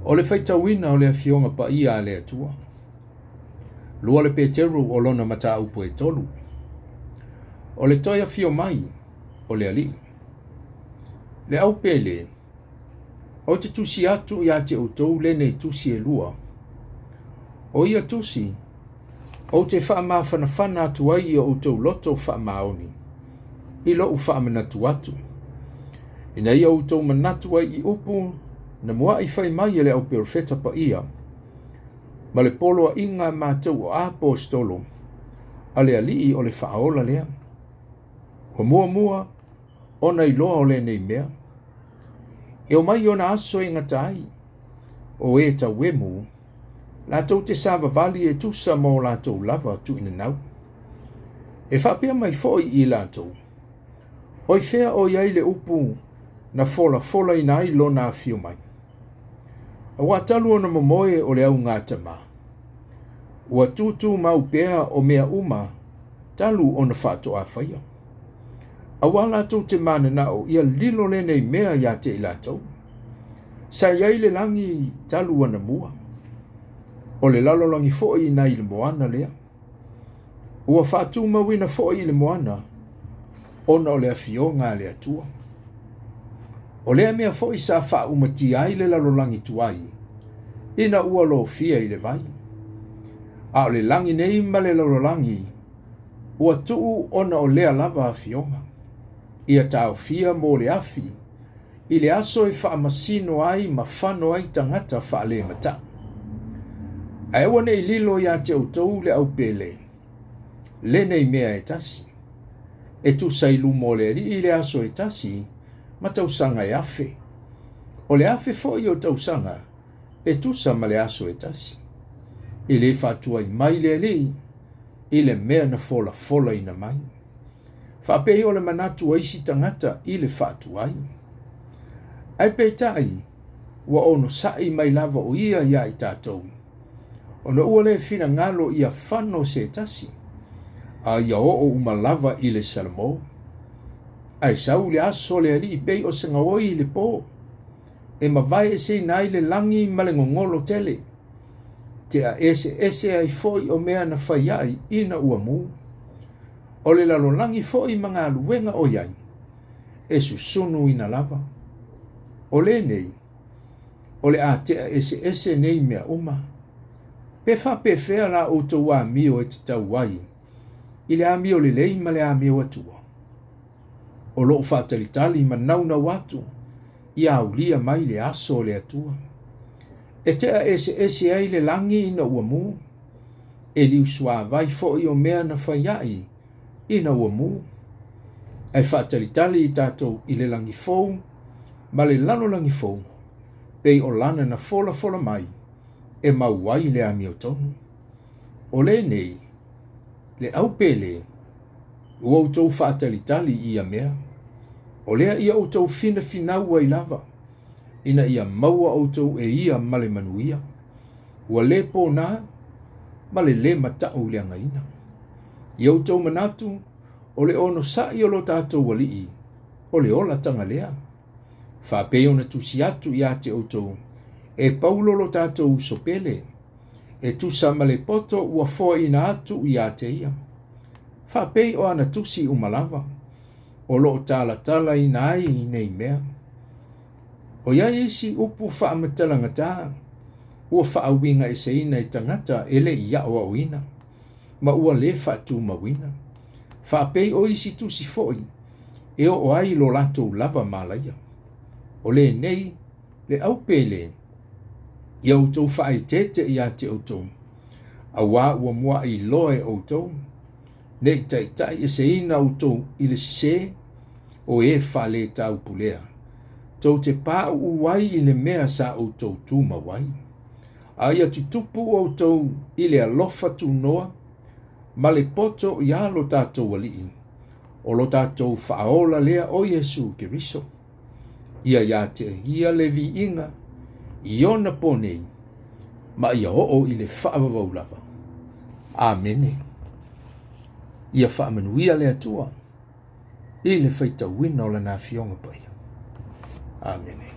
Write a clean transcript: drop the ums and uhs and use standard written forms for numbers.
O le faitauina o le Afioga Paia a le Atua. Lua le Peteru o lona mataupu e tolu. O le toe afio mai o le Alii. Le au pele, ou te tusi atu ia te outou lenei tusi e lua. O ia tusi, ou te faamafanafana atu ai i o outou loto faamaoni, i lou faamanatu atu, ina ia outou manatu ai i upu na muaʻi fai mai e le au perofeta paia, ma le poloaiga a matou o aposetolo a le Alii o le Faaola lea. Ua muamua ona iloa o lenei mea, e omai i ona aso e gata ai, o e tauemu, latou te savavali e tusa ma o latou lava tuuinanau. E faapea mai foi i latou, O i fea o i ai le upu na folafolaina ai lona afio mai? Auā talu ona momoe o le augatama, ua tutumau pea o mea uma talu ona faatoa faia. Auā latou te mananao ia lilo lenei mea ia te i latou. Sa i ai le lagi talu anamua, o le lalolagi foi nai le moana lea. Ua faatumauina foi i le moana ona o le afioga a le Atua. O lea mea foi sa faaumatia ai le lalolagi tuai ina ua lofia i le vai. A o le lagi nei ma le lalolagi ua tuu ona o lea lava afioga, ia taofia mo le afi i le aso e faamasino ai ma fano ai tagata faalematau. Ae aua ne i lilo ia te outou le aupele lenei mea e tasi, e tusa i luma o le Alii i le aso e tasi ma tausaga e afe, o le afe foi o tausaga e tusa ma le aso e tasi. E le faatuai mai le Alii i le mea na folafolaina mai. Faapei o le manatu o isi tagata i le faatuai. Ae peitai, ua onosai mai lava o ia iā i tatou, ona ua le finagalo ia fano se tasi, a ia oo uma lava i le Salamo. Ae sau le aso le Alii pei o se gaoi i le po, e mavae eseina ai le lagi ma le gogolo tele, tea eseese ai foi o mea na fai ai ina ua mu. O le lalolagi foi ma galuega o i ai, e susunuina lava. O lenei, o le a tea eseese nei mea uma. Pe faapefea la outou amio e tatau ai i le amio lelei ma le amio atua? O loo faatalitali ma naunau atu ia aulia mai le aso o le Atua. E tea eseese ai le lagi ina ua mu, e liusuavai foi o mea na fai ai ina ua mu. Ae faatalitali i tatou i le lagi fou ma le lalolagi fou, pei o lana na folafola mai e mau ai le amiotonu. O lenei, le aupele, ua outou faatalitali i ia mea. O lea ia outou finafinau ai lava, ina ia maua outou e ia ma le manuia. Ua le pōnā ma le lē mataʻu leagaina. Ia outou manatu, o le onosai o lo tatou Alii, o le olataga lea. Faapei ona tusi atu ia te outou, e Paulo lo tatou uso pele, e tusa ma le poto ua foaina atu ia te ia. Faapei o ana tusi uma lava, o lo o talatalaina ai nei mea. O i ai isi upu faamatalagatā ua faauigaeseina e tagata e le i aʻoaʻoina, ma ua lē faatumauina. Faapei o isi tusi foi e oo ai lo latou lava malaia. O lenei le aupele ia outou faaeteete ia te outou, auā ua muaʻi loa e outou, ne i taitaieseina outou i le sesē o e faaletaupulea, tou te paʻuʻu ai i le mea sa outou tumau ai. A ia tutupu outou i le alofa tunoa ma le poto iā lo tatou Alii, o lo tatou Faaola lea o Iesu Keriso. Ia iā te ia le viiga i ona pō nei, ma ia oo i le faavavau lava. Amene. Ia faamanuia le Atua i le faitauina o Lana Afioga Paia. Amene.